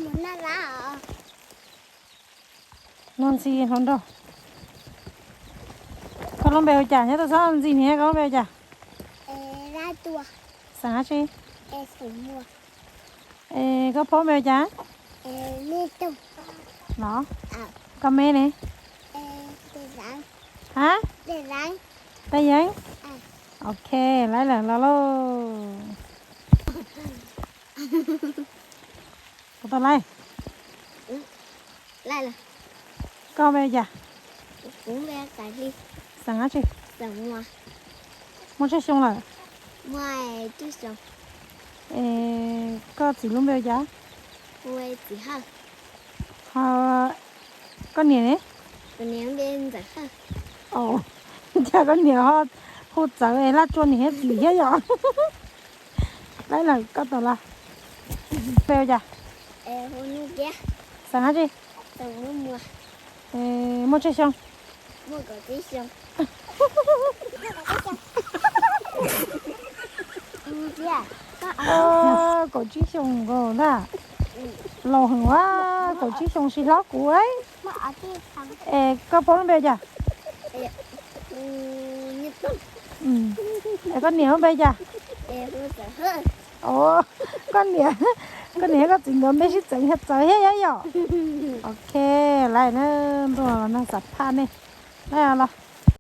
Mus noj ntxi hluas nraug. Koj lub npe hu cas? Nyob tuaj txhob ntxi niam, koj lub npe hu cas? Xeem dab tsi? Es koj phob npe hu cas? Los, koj me ne? Ha? Tag Yeeb. Ok, laib lawm los lauj. Puas tau laib? Koj npe hu cas? Xeem dab tsi? Muaj tsawg xyoo lawm? Es koj txiv lub npe hu cas? Ho koj niam ne? Cas koj niam ho hu Txawv es Laj Tsua niam thiab txiv thiab yom? Laib lawm, koj tau los. Npe hu cas? Xeem dab tsi? Muaj tsawg xyoo? Kaum tsib xyoo nkaus ntag. Laus heev a, kaum tsib xyoo tsis hlob kuv. Es koj phob lub npe hu cas? Es koj niam lub npe hu cas? Koj niam, koj niam thiab koj txiv nkawd npe sib txeev yog Txawv thiab yom? Ok, laib na, ntuj los nag xam phaj nej. Laib los.